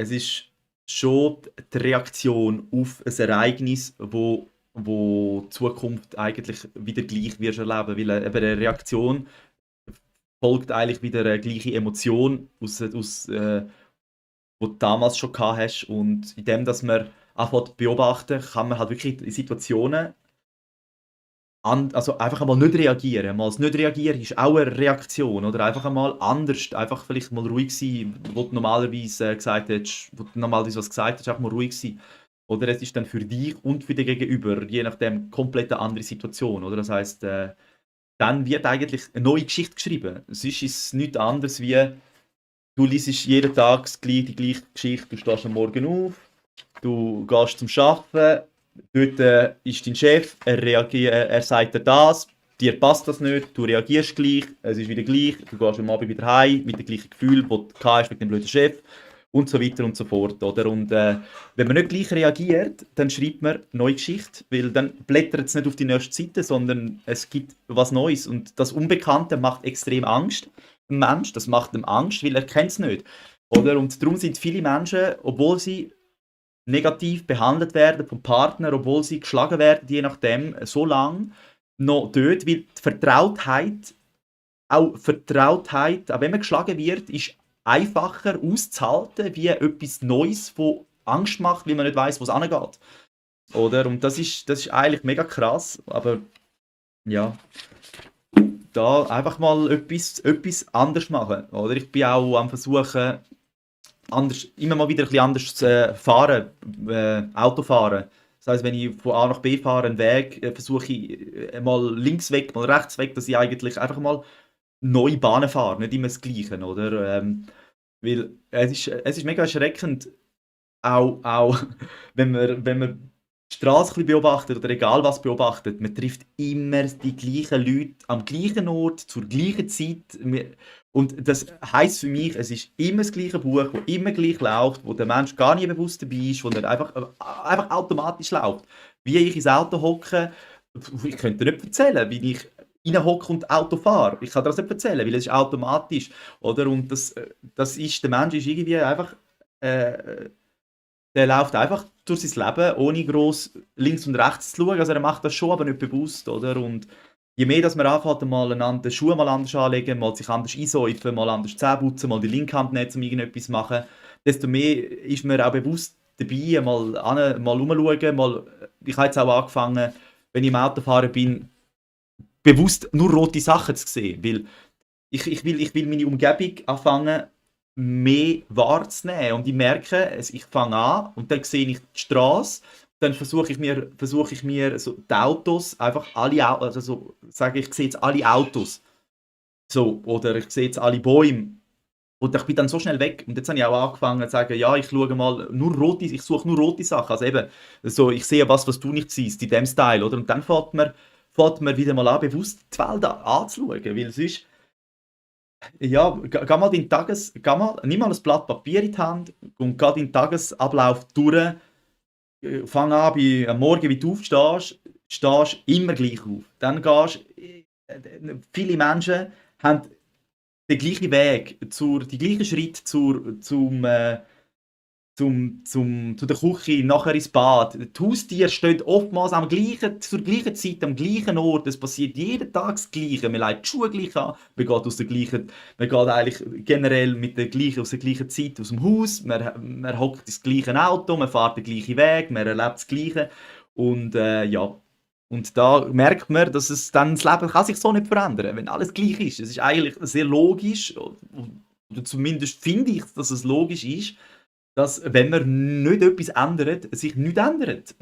es ist schon die Reaktion auf ein Ereignis, wo die Zukunft eigentlich wieder gleich wirst erleben, weil eben eine Reaktion folgt eigentlich wieder eine gleiche Emotion, wo du damals schon gehabt hast. Und in dem, dass man anfängt zu beobachten, kann man halt wirklich in Situationen also einfach einmal nicht reagieren. Mal das nicht reagieren ist auch eine Reaktion. Oder einfach einmal anders, einfach vielleicht mal ruhig sein, wo du normalerweise gesagt hättest, wo du normalerweise was gesagt hast, einfach mal ruhig sein. Oder es ist dann für dich und für den Gegenüber, je nachdem, komplett eine andere Situation. Oder? Das heisst, dann wird eigentlich eine neue Geschichte geschrieben. Es ist nichts anderes wie, du liest jeden Tag die gleiche Geschichte, du stehst am Morgen auf, du gehst zum Arbeiten, dort ist dein Chef, er sagt dir das, dir passt das nicht, du reagierst gleich, es ist wieder gleich, du gehst am Abend wieder heim mit dem gleichen Gefühl, das du hast mit dem blöden Chef und so weiter und so fort. Oder? Und wenn man nicht gleich reagiert, dann schreibt man eine neue Geschichte, weil dann blättert es nicht auf die nächste Seite, sondern es gibt was Neues. Und das Unbekannte macht extrem Angst. Ein Mensch, das macht ihm Angst, weil er kennt es nicht. Oder? Und darum sind viele Menschen, obwohl sie negativ behandelt werden vom Partner, obwohl sie geschlagen werden, je nachdem, so lange noch dort, weil die Vertrautheit, auch wenn man geschlagen wird, ist einfacher auszuhalten, wie etwas Neues, das Angst macht, weil man nicht weiß, wo es angeht. Oder? Und das ist eigentlich mega krass, aber ja, da einfach mal etwas anders machen. Oder? Ich bin auch am Versuchen, immer mal wieder ein bisschen anders zu fahren, Auto fahren. Das heisst, wenn ich von A nach B fahre, einen Weg, versuche ich mal links weg, mal rechts weg, dass ich eigentlich einfach mal neue Bahnen fahre, nicht immer das Gleiche, oder? Weil es ist mega erschreckend, auch wenn man die Straße ein bisschen beobachtet oder egal was beobachtet, man trifft immer die gleichen Leute am gleichen Ort, zur gleichen Zeit. Und das heisst für mich, es ist immer das gleiche Buch, das immer gleich läuft, wo der Mensch gar nie bewusst dabei ist, wo er einfach automatisch läuft. Wie ich ins Auto hocke, ich könnte dir nicht erzählen, wie ich reinhocke und Auto fahre. Ich kann dir das nicht erzählen, weil es ist automatisch. Oder? Und der Mensch ist irgendwie einfach... der läuft einfach durch sein Leben, ohne gross links und rechts zu schauen. Also er macht das schon, aber nicht bewusst, oder? Und je mehr, dass man anfängt, mal einander den Schuh mal anders anlegen, mal sich anders einsäufen, mal anders Zähne putzen, mal die linke Hand nehmen, um irgendetwas zu machen, desto mehr ist man auch bewusst dabei, mal rumschauen, ich habe jetzt auch angefangen, wenn ich im Autofahren bin, bewusst nur rote Sachen zu sehen, weil ich will meine Umgebung anfangen, mehr wahrzunehmen. Und ich merke, ich fange an und dann sehe ich die Straße. Dann versuche ich mir so die Autos, einfach alle Autos, also so, sage ich sehe jetzt alle Autos. So, oder ich sehe jetzt alle Bäume. Und ich bin dann so schnell weg. Und jetzt habe ich auch angefangen zu sagen, ja, ich schaue mal ich suche nur rote Sachen. Also eben, so, ich sehe was du nicht siehst, in dem Style, oder? Und dann fährt man wieder mal an, bewusst die Welt anzuschauen. Weil sonst, ja, nimm mal ein Blatt Papier in die Hand und geh deinen Tagesablauf durch. Fang an, am Morgen, wie du aufstehst, stehst immer gleich auf. Dann gehst viele Menschen haben den gleichen Weg, die gleichen Schritte zu der Küche, nachher ins Bad. Die Haustiere stehen oftmals zur gleichen Zeit, am gleichen Ort. Es passiert jeden Tag das Gleiche. Man legt die Schuhe gleich an, man geht eigentlich generell aus der gleichen Zeit aus dem Haus, man hockt ins gleiche Auto, man fährt den gleichen Weg, man erlebt das Gleiche. Und ja, und da merkt man, dass das Leben kann sich so nicht verändern, wenn alles gleich ist. Es ist eigentlich sehr logisch, oder zumindest finde ich, dass es logisch ist, dass, wenn man nicht etwas ändert, sich nichts ändert.